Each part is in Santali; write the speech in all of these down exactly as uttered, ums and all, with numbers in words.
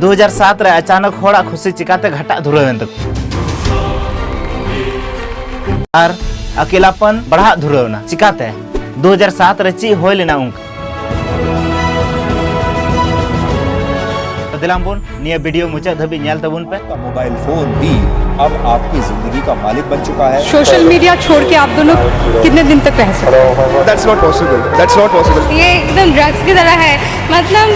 ᱫᱩ ᱦᱟᱡᱟᱨ ᱥᱟᱛ ᱨᱮ ᱟᱪᱟᱱᱚᱠ ᱦᱚᱲᱟᱜ ᱠᱷᱩᱥᱤ ᱪᱤᱠᱟᱛᱮ ᱜᱷᱟᱴᱟᱜ ᱫᱷᱩᱨᱟᱹᱣ ᱮᱱ ᱛᱟᱠᱚᱣᱟ ᱟᱨ ᱟᱹᱠᱤᱞᱟᱯᱟᱱ ᱵᱟᱲᱦᱟᱜ ᱫᱷᱩᱨᱟᱹᱣ ᱮᱱᱟ? ᱪᱤᱠᱟᱛᱮ? ᱫᱩ ᱦᱟᱡᱟᱨ ᱥᱟᱛ ᱨᱮ ᱪᱮᱫ ᱦᱩᱭ ᱞᱮᱱᱟ ᱚᱱᱠᱟ? ᱫᱮᱞᱟᱝ ᱵᱚᱱ ᱱᱤᱭᱟᱹ ᱵᱷᱤᱰᱤᱭᱳ ᱢᱩᱪᱟᱹᱫ ᱫᱷᱟᱹᱵᱤᱡ ᱧᱮᱞ ᱛᱟᱵᱚᱱ ᱯᱮ᱾ का मोबाइल फोन भी अब आपकी जिंदगी का मालिक बन चुका है। सोशल मीडिया छोड़ के आप दोनों कितने दिन तक रह सकते हैं? That's not possible. That's not possible. ये एकदम ड्रग्स की तरह है, मतलब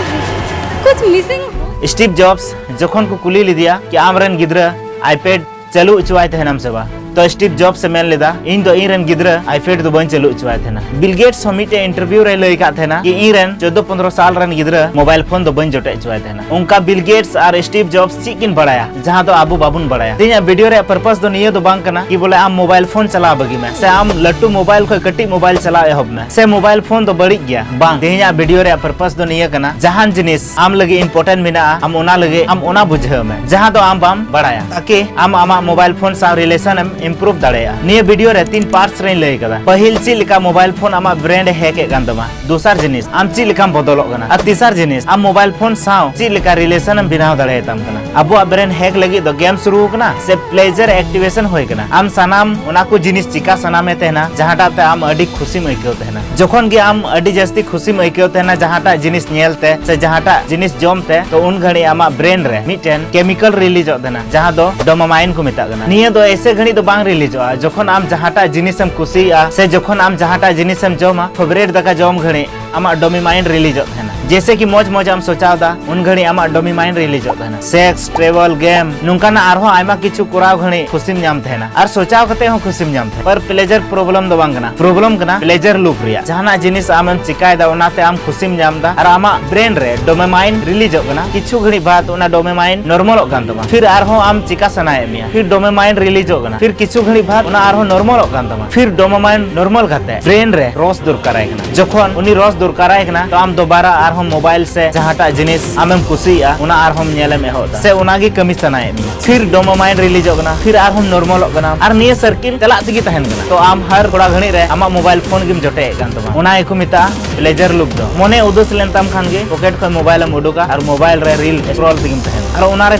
कुछ मिसिंग। ᱥᱴᱤᱵᱷ ᱡᱚᱵᱥ ᱡᱚᱠᱷᱚᱱ ᱠᱚ ᱠᱩᱞᱤ ᱞᱮᱫᱮᱭᱟ ᱠᱤ ᱟᱢ ᱨᱮᱱ ᱜᱤᱫᱽᱨᱟᱹ iPad ᱪᱟᱹᱞᱩ ᱦᱚᱪᱚᱣᱟᱭ ᱛᱟᱦᱮᱱᱟᱢ ᱥᱮ ᱵᱟᱝ, ᱛᱚ ᱥᱴᱤᱵᱷ ᱡᱚᱵᱥ ᱮ ᱢᱮᱱ ᱞᱮᱫᱟ, "ᱤᱧ ᱫᱚ ᱤᱧ ᱨᱮᱱ ᱜᱤᱫᱽᱨᱟᱹ iPad ᱫᱚ ᱵᱟᱹᱧ ᱪᱟᱹᱞᱩ ᱦᱚᱪᱚᱣᱟᱭ ᱛᱟᱦᱮᱱᱟ᱾" ᱵᱤᱞ ᱜᱮᱴᱥ ᱦᱚᱸ ᱢᱤᱫᱴᱮᱡ ᱤᱱᱴᱟᱨᱵᱷᱤᱭᱩ ᱨᱮᱭ ᱞᱟᱹᱭ ᱟᱠᱟᱫ ᱛᱟᱦᱮᱱᱟ ᱠᱤ ᱤᱧ ᱨᱮᱱ ᱪᱳᱫᱫᱳ ᱯᱚᱱᱫᱽᱨᱚ ᱥᱟᱞ ᱨᱮᱱ ᱜᱤᱫᱽᱨᱟᱹ ᱢᱳᱵᱟᱭᱤᱞ ᱯᱷᱳᱱ ᱫᱚ ᱵᱟᱹᱧ ᱡᱚᱴᱮᱫ ᱦᱚᱪᱚᱣᱟᱭ ᱛᱟᱦᱮᱱᱟ᱾ ᱚᱱᱠᱟ ᱵᱤᱞ ᱜᱮᱴᱥ ᱟᱨ ᱥᱴᱤᱵᱷ ᱡᱚᱵᱥ ᱪᱮᱫ ᱠᱤᱱ ᱵᱟᱲᱟᱭᱟ ᱡᱟᱦᱟᱸ ᱫᱚ ᱟᱵᱚ ᱵᱟᱵᱚᱱ ᱵᱟᱲᱟᱭᱟ? ᱛᱮᱦᱮᱧᱟᱜ ᱵᱷᱤᱰᱤᱭᱳ ᱨᱮᱭᱟᱜ ᱯᱟᱨᱯᱟᱥ ᱫᱚ ᱱᱤᱭᱟᱹ ᱫᱚ ᱵᱟᱝ ᱠᱟᱱᱟ ᱠᱤ ᱵᱚᱞᱮ ᱟᱢ ᱢᱳᱵᱟᱭᱤᱞ ᱯᱷᱳᱱ ᱪᱟᱞᱟᱣ ᱵᱟᱹᱜᱤ ᱢᱮ ᱥᱮ ᱟᱢ ᱞᱟᱹᱴᱩ ᱢᱳᱵᱟᱭᱤᱞ ᱠᱷᱚᱱ ᱠᱟᱹᱴᱤᱡ ᱢᱳᱵᱟᱭᱤᱞ ᱪᱟᱞᱟᱣ ᱮᱦᱚᱵ ᱢᱮ ᱥᱮ ᱢᱳᱵᱟᱭᱤᱞ ᱯᱷᱳᱱ ᱫᱚ ᱵᱟᱹᱲᱤᱡ ᱜᱮᱭᱟ, ᱵᱟᱝ᱾ ᱛᱮᱦᱮᱧᱟᱜ ᱵᱷᱤᱰᱤᱭᱳ ᱨᱮᱭᱟᱜ ᱯᱟᱨᱯᱟᱥ ᱫᱚ ᱱᱤᱭᱟᱹ ᱠᱟᱱᱟ, ᱡᱟᱦᱟᱱ ᱡᱤᱱᱤᱥ ᱟᱢ ᱞᱟᱹᱜᱤᱫ ᱤᱢᱯᱚᱨᱴᱮᱱᱴ ᱢᱮᱱᱟᱜᱼᱟ, ᱟᱢ ᱚᱱᱟ ᱞᱟᱹᱜᱤᱫ ᱟᱢ ᱚᱱᱟ ᱵᱩᱡᱷᱟᱹᱣ ᱢᱮ ᱡᱟᱦᱟᱸ ᱫᱚ ᱟᱢ ᱵᱟᱢ ᱵᱟᱲᱟᱭᱟ, ᱛᱟᱠᱤ ᱟᱢ ᱟᱢᱟᱜ ᱢᱳᱵᱟᱭᱤᱞ ᱯᱷᱳᱱ ᱥᱟᱶ ᱨᱤᱞᱮᱥᱚᱱ ᱮᱢ ᱤᱢᱯᱨᱩᱵᱷ ᱫᱟᱲᱮᱭᱟᱜᱼᱟ᱾ ᱱᱤᱭᱟᱹ ᱵᱷᱤᱰᱤᱭᱳ ᱨᱮ ᱛᱤᱱ ᱯᱟᱨᱴᱥ ᱨᱮᱧ ᱞᱟᱹᱭ ᱠᱟᱫᱟ᱾ ᱯᱟᱹᱦᱤᱞ ᱪᱮᱫ ᱞᱮᱠᱟ ᱢᱳᱵᱟᱭᱤᱞ ᱯᱷᱳᱱ ᱟᱢᱟᱜ ᱵᱨᱮᱱ ᱮ ᱦᱮᱠ ᱮᱫ ᱠᱟᱱ ᱛᱟᱢᱟ, ᱫᱚᱥᱟᱨ ᱡᱤᱱᱤᱥ ᱟᱢ ᱪᱮᱫ ᱞᱮᱠᱟᱢ ᱵᱚᱫᱚᱞᱚᱜ ᱠᱟᱱᱟ, ᱟᱨ ᱛᱮᱥᱟᱨ ᱡᱤᱱᱤᱥ ᱟᱢ ᱢᱳᱵᱟᱭᱤᱞ ᱯᱷᱳᱱ ᱥᱟᱶ ᱪᱮᱫ ᱞᱮᱠᱟ ᱨᱤᱞᱮᱥᱚᱱ ᱮᱢ ᱵᱮᱱᱟᱣ ᱫᱟᱲᱮᱭᱟᱛᱟᱢ ᱠᱟᱱᱟ᱾ ᱟᱵᱚᱣᱟᱜ ᱵᱨᱮᱱ ᱦᱮᱠ ᱞᱟᱹᱜᱤᱫ ᱫᱚ ᱜᱮᱢ ᱥᱩᱨᱩ ᱟᱠᱟᱱᱟ ᱥᱮ ᱯᱞᱮᱡᱟᱨ ᱮᱠᱴᱤᱵᱷᱮᱥᱚᱱ ᱦᱩᱭ ᱟᱠᱟᱱᱟ? ᱟᱢ ᱥᱟᱱᱟᱢ ᱚᱱᱟ ᱠᱚ ᱡᱤᱱᱤᱥ ᱪᱤᱠᱟ ᱥᱟᱱᱟᱢᱮ ᱛᱟᱦᱮᱱᱟ ᱡᱟᱦᱟᱸᱴᱟᱜ ᱛᱮ ᱟᱢ ᱟᱹᱰᱤ ᱠᱷᱩᱥᱤᱢ ᱟᱹᱭᱠᱟᱹᱣ ᱛᱟᱦᱮᱱᱟ᱾ ᱡᱚᱠᱷᱚᱱ ᱜᱮ ᱟᱢ ᱟᱹᱰᱤ ᱡᱟᱹᱥᱛᱤ ᱠᱷᱩᱥᱤᱢ ᱟᱹᱭᱠᱟᱹᱣ ᱛᱟᱦᱮᱱᱟ ᱡᱟᱦᱟᱸᱴᱟᱜ ᱡᱤᱱᱤᱥ ᱧᱮᱞ ᱛᱮ ᱥᱮ ᱡᱟᱦᱟᱸᱴᱟᱜ ᱡᱤᱱᱤᱥ ᱡᱚᱢ ᱛᱮ, ᱛᱚ ᱩᱱ ᱜᱷᱟᱹᱲᱤᱡ ᱟᱢᱟᱜ ᱵᱨᱮᱱ ᱨᱮ ᱢᱤᱫᱴᱮᱱ ᱠᱮᱢᱤᱠᱟᱞ ᱨᱤᱞᱤᱡᱚᱜ ᱛᱟᱦᱮᱱᱟ ᱡᱟᱦᱟᱸ ᱫᱚ ᱰᱳᱯᱟᱢᱟᱭᱤᱱ ᱠᱚ ᱢᱮᱛᱟᱜ ᱠᱟᱱᱟ᱾ ᱱᱤᱭᱟᱹ ᱫᱚ ᱮᱭᱥᱮ ᱜᱷᱟᱹᱲᱤᱡ ᱫᱚ ᱵᱟᱝ ᱨᱤᱞᱤᱡᱚᱜᱼᱟ ᱡᱚᱠᱷᱚᱱ ᱟᱢ ᱡᱟᱦᱟᱸᱴᱟᱜ ᱡᱤᱱᱤᱥᱮᱢ ᱠᱩᱥᱤᱭᱟᱜᱼᱟ ᱥᱮ ᱡᱚᱠᱷᱚᱱ ᱟᱢ ᱡᱟᱦᱟᱸᱴᱟᱜ ᱡᱤᱱᱤᱥᱮᱢ ᱡᱚᱢᱟ, ᱯᱷᱮᱵᱟᱨᱮᱴ ᱫᱟᱠᱟ ᱡᱚᱢ ᱜᱷᱟᱹᱲᱤᱡ ᱟᱢᱟᱜ ᱰᱳᱯᱟᱢᱟᱭᱤᱱ ᱨᱤᱞᱤᱡᱚᱜ ᱛᱟᱦᱮᱱᱟ᱾ ᱡᱮᱭᱥᱮ ᱠᱤ ᱢᱚᱡᱽ ᱢᱚᱡᱽ ᱟᱢ ᱥᱚᱪᱟᱣ ᱫᱟ, ᱩᱱ ᱜᱷᱟᱹᱲᱤᱡ ᱟᱢᱟᱜ ᱰᱳᱯᱟᱢᱟᱭᱤᱱ ᱨᱤᱞᱤᱡᱚᱜ ᱛᱟᱦᱮᱱᱟ᱾ ᱥᱮᱠᱥ, ᱴᱨᱮᱵᱷᱮᱞ, ᱜᱮᱢ, ᱱᱚᱝᱠᱟᱱᱟᱜ ᱟᱨᱦᱚᱸ ᱟᱭᱢᱟ ᱠᱤᱪᱷᱩ ᱠᱚᱨᱟᱣ ᱜᱷᱟᱹᱲᱤᱡ ᱠᱷᱩᱥᱤᱢ ᱧᱟᱢ ᱛᱟᱦᱮᱱᱟ᱾ ᱟᱨ ᱥᱚᱪᱟᱣ ᱠᱟᱛᱮ ᱦᱚᱸ ᱠᱷᱩᱥᱤᱢ ᱧᱟᱢ ᱛᱟᱦᱮᱱᱟ᱾ ᱯᱟᱨ ᱯᱞᱮᱡᱟᱨ ᱯᱨᱚᱵᱞᱮᱢ ᱫᱚ ᱵᱟᱝ ᱠᱟᱱᱟ, ᱯᱨᱚᱵᱞᱮᱢ ᱠᱟᱱᱟ ᱯᱞᱮᱡᱟᱨ ᱞᱩᱯ ᱨᱮᱭᱟᱜ᱾ ᱡᱟᱦᱟᱱᱟᱜ ᱡᱤᱱᱤᱥ ᱟᱢᱮᱢ ᱪᱤᱠᱟᱭᱮᱫᱟ, ᱚᱱᱟᱛᱮ ᱟᱢ ᱠᱷᱩᱥᱤᱢ ᱧᱟᱢ ᱮᱫᱟ ᱟᱨ ᱟᱢᱟᱜ ᱵᱨᱮᱱ ᱨᱮ ᱰᱳᱯᱟᱢᱟᱭᱤᱱ ᱨᱤᱞᱤᱡᱚᱜ ᱠᱟᱱᱟ᱾ ᱠᱤᱪᱷᱩ ᱜᱷᱟᱹᱲᱤᱡ ᱵᱟᱫ ᱚᱱᱟ ᱰᱳᱯᱟᱢᱟᱭᱤᱱ ᱱᱚᱨᱢᱟᱞᱚᱜ ᱠᱟᱱ ᱛᱟᱢᱟ, ᱯᱷᱤᱨ ᱟᱨᱦᱚᱸ ᱟᱢ ᱪᱤᱠᱟ ᱥᱟᱱᱟᱭᱮᱫ ᱢᱮᱭᱟ, ᱯᱷᱤᱨ ᱰᱳᱯᱟᱢᱟᱭᱤᱱ ᱨᱤᱞᱤᱡᱚᱜ ᱠᱟᱱᱟ, ᱯᱷᱤᱨ ᱠᱤᱪᱷᱩ ᱜᱷᱟᱹᱲᱤᱡ ᱵᱟᱫ ᱚᱱᱟ ᱟᱨᱦᱚᱸ ᱱᱚᱨᱢᱟᱞᱚᱜ ᱠᱟᱱ ᱛᱟᱢᱟ, ᱯᱷᱤᱨ ᱰᱳᱯᱟᱢᱟᱭᱤᱱ ᱱᱚᱨᱢᱟᱞ ᱠᱟᱛᱮ ᱵᱨᱮᱱ ᱨᱮ ᱨᱚᱥ ᱫᱚᱨᱠᱟᱨᱟᱭ ᱠᱟᱱᱟ᱾ ᱡᱚᱠᱷᱚᱱ ᱩᱱᱤ ᱨᱚᱥ ᱫᱚᱨᱠᱟᱨᱟᱭ ᱠᱟᱱᱟ, ᱛᱚ ᱟᱢ ᱫᱚᱵᱟᱨᱟ ᱟᱨᱦᱚᱸ ᱢᱳᱵᱟᱭᱤᱞ ᱥᱮ ᱡᱟᱦᱟᱸᱴᱟᱜ ᱡᱤᱱᱤᱥ ᱟᱢᱮᱢ ᱠᱩᱥᱤᱭᱟᱜᱼᱟ, ᱚᱱᱟ ᱟᱨᱦᱚᱸᱢ ᱧᱮᱞᱮᱢ ᱮᱦᱚᱵ ᱮᱫᱟ, ᱥᱮ ᱚᱱᱟᱜᱮ ᱠᱟᱹᱢᱤ ᱥᱟᱱᱟᱭᱮᱫ ᱢᱮᱭᱟ, ᱯᱷᱤᱨ ᱰᱳᱯᱟᱢᱟᱭᱤᱱ ᱨᱤᱞᱤᱡᱚᱜ ᱠᱟᱱᱟ, ᱯᱷᱤᱨ ᱟᱨᱦᱚᱸᱢ ᱱᱚᱨᱢᱟᱞᱚᱜ ᱠᱟᱱᱟ, ᱟᱨ ᱱᱤᱭᱟᱹ ᱥᱟᱨᱠᱤᱞ ᱪᱟᱞᱟᱜ ᱛᱮᱜᱮ ᱛᱟᱦᱮᱱ ᱠᱟᱱᱟ᱾ ᱛᱚ ᱟᱢ ᱦᱟᱨ ᱛᱷᱚᱲᱟ ᱜᱷᱟᱹᱲᱤᱡ ᱨᱮ ᱟᱢᱟᱜ ᱢᱳᱵᱟᱭᱤᱞ ᱯᱷᱳᱱ ᱜᱮᱢ ᱡᱚᱴᱮᱫ ᱮᱫ ᱠᱟᱱ ᱛᱟᱢᱟ᱾ ᱚᱱᱟ ᱜᱮᱠᱚ ᱢᱮᱛᱟᱜᱼᱟ ᱯᱞᱮᱡᱟᱨ ᱞᱩᱯ ᱫᱚ᱾ ᱢᱚᱱᱮ ᱩᱫᱟᱹᱥ ᱞᱮᱱ ᱛᱟᱢ ᱠᱷᱟᱱ ᱜᱮ ᱯᱚᱠᱮᱴ ᱠᱷᱚᱱ ᱢᱳᱵᱟᱭᱤᱞ ᱮᱢ ᱩᱰᱩᱠᱟ ᱟᱨ ᱢᱳᱵᱟᱭᱤᱞ ᱨᱮ ᱨᱤᱞ ᱥᱠᱨᱚᱞ ᱛᱮᱜᱮᱢ ᱛᱟᱦᱮᱱᱟ᱾ ᱟᱨ ᱚᱱᱟᱨᱮ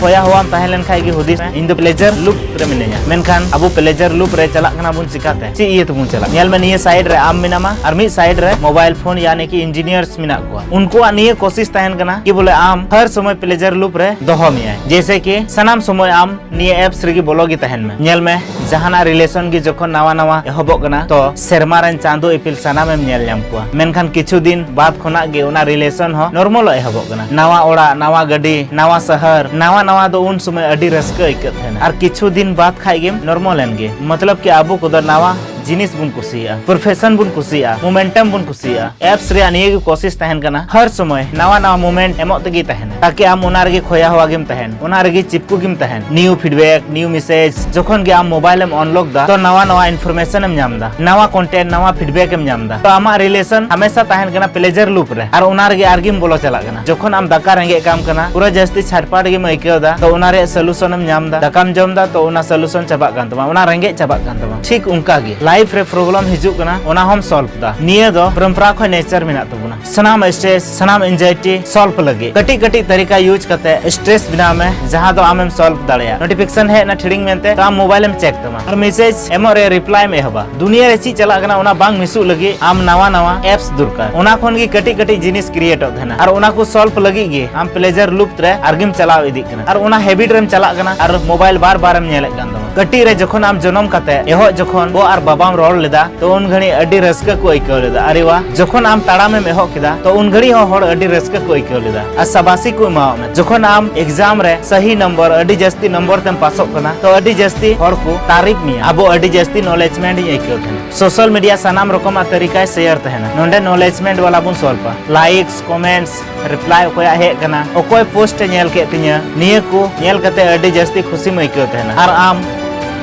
ᱠᱷᱚᱭᱟ ᱦᱚᱣᱟᱢ ᱛᱟᱦᱮᱸ ᱞᱮᱱ ᱠᱷᱟᱱ ᱜᱮ ᱦᱩᱫᱤᱥ ᱢᱮ, "ᱤᱧ ᱫᱚ ᱯᱞᱮᱡᱟᱨ ᱞᱩᱯ ᱨᱮ ᱢᱤᱱᱟᱹᱧᱟ᱾" ᱢᱮᱱᱠᱷᱟᱱ ᱟᱵᱚ ᱯᱞᱮᱡᱟᱨ ᱞᱩᱯ ᱨᱮ ᱪᱟᱞᱟᱜ ᱠᱟᱱᱟ ᱵᱚᱱ ᱪᱤᱠᱟᱛᱮ? ᱪᱮᱫ ᱤᱭᱟᱹ ᱛᱮᱵᱚᱱ ᱪᱟᱞᱟᱜᱼᱟ? ᱧᱮᱞ ᱢᱮ, ᱱᱤᱭᱟᱹ ᱥᱟᱭᱤᱰ ᱨᱮ ᱟᱢ ᱢᱮᱱᱟᱢᱟ ᱟᱨ ᱢᱤᱫ ᱥᱟᱭᱤᱰ ᱨᱮ ᱢᱳᱵᱟᱭᱤᱞ ᱯᱷᱳᱱ ᱭᱟᱱᱤ ᱠᱤ ᱤᱧᱡᱤᱱᱤᱭᱟᱨᱥ ᱢᱮᱱᱟᱜ ᱠᱚᱣᱟ᱾ ᱩᱱᱠᱩᱣᱟᱜ ᱱᱤᱭᱟᱹ ᱠᱳᱥᱤᱥ ᱛᱟᱦᱮᱱ ᱠᱟᱱᱟ ᱠᱤ ᱵᱚᱞᱮ ᱟᱢ ᱦᱟᱨ ᱥᱚᱢᱚᱭ ᱯᱞᱮᱡᱟᱨ ᱞᱩᱯ ᱨᱮ ᱫᱚᱦᱚ ᱢᱮᱭᱟᱭ, ᱡᱮᱭᱥᱮ ᱠᱤ ᱥᱟᱱᱟᱢ ᱥᱚᱢᱚᱭ ᱟᱢ ᱱᱤᱭᱟᱹ ᱮᱯᱥ ᱨᱮᱜᱮ ᱵᱚᱞᱚ ᱜᱮ ᱛᱟᱦᱮᱱ ᱢᱮ᱾ ᱧᱮᱞ ᱢᱮ, ᱡᱟᱦᱟᱱᱟᱜ ᱨᱤᱞᱮᱥᱚᱱ ᱜᱮ ᱡᱚᱠᱷᱚᱱ ᱱᱟᱣᱟ ᱱᱟᱣᱟ ᱮᱦᱚᱵᱚᱜ ᱠᱟᱱᱟ, ᱛᱚ ᱥᱮᱨᱢᱟ ᱨᱮᱱ ᱪᱟᱸᱫᱚ ᱤᱯᱤᱞ ᱥᱟᱱᱟᱢᱮᱢ ᱧᱮᱞ ᱧᱟᱢ ᱠᱚᱣᱟ᱾ ᱢᱮᱱᱠᱷᱟᱱ ᱠᱤᱪᱷᱩ ᱫᱤᱱ ᱵᱟᱫ ᱠᱷᱚᱱᱟᱜ ᱜᱮ ᱚᱱᱟ ᱨᱤᱞᱮᱥᱚᱱ ᱦᱚᱸ ᱱᱚᱨᱢᱟᱞᱚᱜ ᱮᱦᱚᱵᱚᱜ ᱠᱟᱱᱟ᱾ ᱱᱟᱣᱟ ᱚᱲᱟᱜ, ᱱᱟᱣᱟ ᱜᱟᱹᱰᱤ, ᱱᱟᱣᱟ ᱥᱟᱦᱟᱨ, ᱱᱟᱣᱟ ᱱᱟᱣᱟ ᱫᱚ ᱩᱱ ᱥᱚᱢᱚᱭ ᱟᱹᱰᱤ ᱨᱟᱹᱥᱠᱟᱹ ᱟᱹᱭᱠᱟᱹᱜ ᱛᱟᱦᱮᱱᱟ, ᱟᱨ ᱠᱤᱪᱷᱩ ᱫᱤᱱ ᱵᱟᱫ ᱠᱷᱟᱡ ᱜᱮᱢ ᱱᱚᱨᱢᱟᱞ ᱮᱱ ᱜᱮ᱾ ᱢᱚᱛᱞᱚᱵ ᱠᱤ ᱟᱵᱚ ᱠᱚᱫᱚ ᱱᱟᱣᱟ ᱡᱤᱱᱤᱥ ᱵᱚᱱ ᱠᱩᱥᱤᱭᱟᱜᱼᱟ, ᱯᱨᱚᱯᱷᱮᱥᱚᱱ ᱵᱚᱱ ᱠᱩᱥᱤᱭᱟᱜᱼᱟ, ᱢᱳᱢᱮᱱᱴᱟᱢ ᱵᱚᱱ ᱠᱩᱥᱤᱭᱟᱜᱼᱟ᱾ ᱮᱯᱥ ᱨᱮᱭᱟᱜ ᱱᱤᱭᱟᱹ ᱜᱮ ᱠᱳᱥᱤᱥ ᱛᱟᱦᱮᱱ ᱠᱟᱱᱟ, ᱦᱟᱨ ᱥᱚᱢᱚᱭ ᱱᱟᱣᱟ ᱱᱟᱣᱟ ᱢᱳᱢᱮᱱᱴ ᱮᱢᱚᱜ ᱛᱮᱜᱮ ᱛᱟᱦᱮᱱᱟ, ᱛᱟᱠᱤ ᱟᱢ ᱚᱱᱟ ᱨᱮᱜᱮ ᱠᱷᱚᱭᱟ ᱦᱚᱣᱟ ᱜᱮᱢ ᱛᱟᱦᱮᱱ, ᱚᱱᱟ ᱨᱮᱜᱮ ᱪᱤᱯᱠᱩ ᱜᱮᱢ ᱛᱟᱦᱮᱱ᱾ ᱱᱤᱭᱩ ᱯᱷᱤᱰᱵᱮᱠ, ᱱᱤᱭᱩ ᱢᱮᱥᱮᱡᱽ, ᱡᱚᱠᱷᱚᱱ ᱜᱮ ᱟᱢ ᱢᱳᱵᱟᱭᱤᱞ ᱮᱢ ᱚᱱᱞᱚᱠ ᱫᱟ, ᱛᱚ ᱱᱟᱣᱟ ᱱᱟᱣᱟ ᱤᱱᱯᱷᱚᱨᱢᱮᱥᱚᱱ ᱮᱢ ᱧᱟᱢ ᱫᱟ, ᱱᱟᱣᱟ ᱠᱚᱱᱴᱮᱱᱴ, ᱱᱟᱣᱟ ᱯᱷᱤᱰᱵᱮᱠ ᱮᱢ ᱧᱟᱢ ᱫᱟ᱾ ᱛᱚ ᱟᱢᱟᱜ ᱨᱤᱞᱮᱥᱚᱱ ᱦᱟᱢᱮᱥᱟ ᱛᱟᱦᱮᱱ ᱠᱟᱱᱟ ᱯᱞᱮᱡᱟᱨ ᱞᱩᱯ ᱨᱮ, ᱟᱨ ᱚᱱᱟ ᱨᱮᱜᱮ ᱟᱨᱜᱮᱢ ᱵᱚᱞᱚ ᱪᱟᱞᱟᱜ ᱠᱟᱱᱟ᱾ ᱡᱚᱠᱷᱚᱱ ᱟᱢ ᱫᱟᱠᱟ ᱨᱮᱸᱜᱮᱡ ᱠᱟᱢ ᱠᱟᱱᱟ, ᱯᱩᱨᱟᱹ ᱡᱟᱹᱥᱛᱤ ᱪᱷᱟᱴᱯᱟᱴ ᱜᱮᱢ ᱟᱹᱭᱠᱟᱹᱣ ᱫᱟ, ᱛᱚ ᱚᱱᱟ ᱨᱮᱭᱟᱜ ᱥᱚᱞᱩᱥᱚᱱ ᱮᱢ ᱧᱟᱢ ᱫᱟ, ᱫᱟᱠᱟᱢ ᱡᱚᱢ ᱫᱟ, ᱛᱚ ᱚᱱᱟ ᱥᱚᱞᱩᱥᱚᱱ ᱪᱟᱵᱟᱜ ᱠᱟᱱ ᱛᱟᱢᱟ, ᱚᱱᱟ ᱨᱮᱸᱜᱮᱡ ᱪᱟᱵᱟᱜ ᱠᱟᱱ ᱛᱟᱢᱟ᱾ ᱴᱷᱤᱠ ᱚᱱᱠᱟ ᱜᱮ ᱞᱟᱭᱤᱯᱷ ᱨᱮ ᱯᱨᱚᱵᱞᱮᱢ ᱦᱤᱡᱩᱜ ᱠᱟᱱᱟ, ᱚᱱᱟ ᱦᱚᱸᱢ ᱥᱚᱞᱵᱷ ᱫᱟ᱾ ᱱᱤᱭᱟᱹ ᱫᱚ ᱯᱚᱨᱚᱢᱯᱚᱨᱟ ᱠᱷᱚᱱ ᱱᱮᱪᱟᱨ ᱢᱮᱱᱟᱜ ᱛᱟᱵᱚᱱᱟ᱾ ᱥᱟᱱᱟᱢ ᱥᱴᱨᱮᱥ, ᱥᱟᱱᱟᱢ ᱮᱱᱡᱟᱭᱴᱤ ᱥᱚᱞᱵᱷ ᱞᱟᱹᱜᱤᱫ ᱠᱟᱹᱴᱤᱡ ᱠᱟᱹᱴᱤᱡ ᱛᱟᱹᱨᱤᱠᱟ ᱭᱩᱡᱽ ᱠᱟᱛᱮ ᱥᱴᱨᱮᱥ ᱵᱮᱱᱟᱣ ᱢᱮ, ᱡᱟᱦᱟᱸ ᱫᱚ ᱟᱢᱮᱢ ᱥᱚᱞᱵᱷ ᱫᱟᱲᱮᱭᱟᱜᱼᱟ᱾ ᱱᱳᱴᱤᱯᱷᱤᱠᱮᱥᱚᱱ ᱦᱮᱡ ᱮᱱᱟ ᱴᱷᱤᱲᱤᱝ ᱢᱮᱱᱛᱮ, ᱛᱚ ᱟᱢ ᱢᱳᱵᱟᱭᱤᱞ ᱮᱢ ᱪᱮᱠ ᱛᱟᱢᱟ ᱟᱨ ᱢᱮᱥᱮᱡᱽ ᱮᱢᱚᱜ ᱨᱮ ᱨᱤᱯᱞᱟᱭ ᱮᱢ ᱮᱦᱚᱵᱟ᱾ ᱫᱩᱱᱤᱭᱟᱹ ᱨᱮ ᱪᱮᱫ ᱪᱟᱞᱟᱜ ᱠᱟᱱᱟ ᱚᱱᱟ ᱵᱟᱝ ᱢᱤᱥᱩᱜ ᱞᱟᱹᱜᱤᱫ ᱟᱢ ᱱᱟᱣᱟ ᱱᱟᱣᱟ ᱮᱯᱥ ᱫᱚᱨᱠᱟᱨ᱾ ᱚᱱᱟ ᱠᱷᱚᱱ ᱜᱮ ᱠᱟᱹᱴᱤᱡ ᱠᱟᱹᱴᱤᱡ ᱡᱤᱱᱤᱥ ᱠᱨᱤᱭᱮᱴᱚᱜ ᱛᱟᱦᱮᱱᱟ, ᱟᱨ ᱚᱱᱟ ᱠᱚ ᱥᱚᱞᱵᱷ ᱞᱟᱹᱜᱤᱫ ᱜᱮ ᱟᱢ ᱯᱞᱮᱡᱟᱨ ᱞᱩᱯ ᱨᱮ ᱟᱨᱜᱮᱢ ᱪᱟᱞᱟᱣ ᱤᱫᱤᱜ ᱠᱟᱱᱟ, ᱟᱨ ᱚᱱᱟ ᱦᱮᱵᱤᱴ ᱨᱮᱢ ᱪᱟᱞᱟᱜ ᱠᱟᱱᱟ ᱟᱨ ᱢᱳᱵᱟᱭᱤᱞ ᱵᱟᱨ ᱵᱟᱨ ᱮᱢ ᱧᱮᱞᱮᱫ ᱠᱟᱱ ᱛᱟᱢᱟ᱾ ᱠᱟᱹᱴᱤᱡ ᱨᱮ ᱡᱚᱠᱷᱚᱱ ᱟᱢ ᱡᱚᱱᱚᱢ ᱠᱟᱛᱮ ᱮᱦᱚᱵ ᱡᱚᱠᱷᱚᱱ ᱜᱚ ᱟᱨ ᱵᱟᱵᱟᱢ ᱨᱚᱲ ᱞᱮᱫᱟ, ᱛᱚ ᱩᱱ ᱜᱷᱟᱹᱲᱤᱡ ᱟᱹᱰᱤ ᱨᱟᱹᱥᱠᱟᱹ ᱠᱚ ᱟᱹᱭᱠᱟᱹᱣ ᱞᱮᱫᱟ᱾ ᱟᱨᱮ ᱣᱟ, ᱡᱚᱠᱷᱚᱱ ᱟᱢ ᱛᱟᱲᱟᱢᱮᱢ ᱮᱦᱚᱵ ᱠᱮᱫᱟ, ᱛᱚ ᱩᱱ ᱜᱷᱟᱹᱲᱤᱡ ᱦᱚᱸ ᱦᱚᱲ ᱟᱹᱰᱤ ᱨᱟᱹᱥᱠᱟᱹ ᱠᱚ ᱟᱹᱭᱠᱟᱹᱣ ᱞᱮᱫᱟ ᱟᱨ ᱥᱟᱵᱟᱥᱤ ᱠᱚ ᱮᱢᱟᱣᱟᱫ ᱢᱮ᱾ ᱡᱚᱠᱷᱚᱱ ᱟᱢ ᱮᱠᱡᱟᱢ ᱨᱮ ᱥᱟᱦᱤ ᱱᱚᱢᱵᱚᱨ, ᱟᱹᱰᱤ ᱡᱟᱹᱥᱛᱤ ᱱᱚᱢᱵᱚᱨ ᱛᱮᱢ ᱯᱟᱥᱚᱜ ᱠᱟᱱᱟ, ᱛᱚ ᱟᱹᱰᱤ ᱡᱟᱹᱥᱛᱤ ᱦᱚᱲ ᱠᱚ ᱛᱟᱨᱤᱯ ᱢᱮᱭᱟ᱾ ᱟᱵᱚ ᱟᱹᱰᱤ ᱡᱟᱹᱥᱛᱤ ᱱᱚᱞᱮᱡᱽᱢᱮᱱᱴ ᱤᱧ ᱟᱹᱭᱠᱟᱹᱣ ᱛᱟᱦᱮᱱᱟ᱾ ᱥᱳᱥᱟᱞ ᱢᱤᱰᱤᱭᱟ ᱥᱟᱱᱟᱢ ᱨᱚᱠᱚᱢᱟᱜ ᱛᱟᱹᱨᱤᱠᱟᱭ ᱥᱮᱭᱟᱨ ᱛᱟᱦᱮᱱᱟ᱾ ᱱᱚᱰᱮ ᱱᱚᱞᱮᱡᱽᱢᱮᱱᱴ ᱵᱟᱞᱟ ᱵᱚᱱ ᱥᱚᱞᱵᱷᱟ, ᱞᱟᱭᱤᱠᱥ, ᱠᱚᱢᱮᱱᱴᱥ, ᱨᱤᱯᱞᱟᱭ ᱚᱠᱚᱭᱟᱜ ᱦᱮᱡ ᱠᱟᱱᱟ, ᱚᱠᱚᱭ ᱯᱳᱥᱴ ᱮ ᱧᱮᱞ ᱠᱮᱫ ᱛᱤᱧᱟᱹ, ᱱᱤᱭᱟᱹ ᱠᱚ ᱧᱮᱞ ᱠᱟᱛᱮ ᱟᱹᱰᱤ ᱡᱟᱹᱥᱛᱤ ᱠᱷᱩᱥᱤᱢ ᱟᱹᱭᱠᱟᱹᱣ ᱛᱟᱦᱮᱱᱟ᱾ ᱟᱨ ᱟᱢ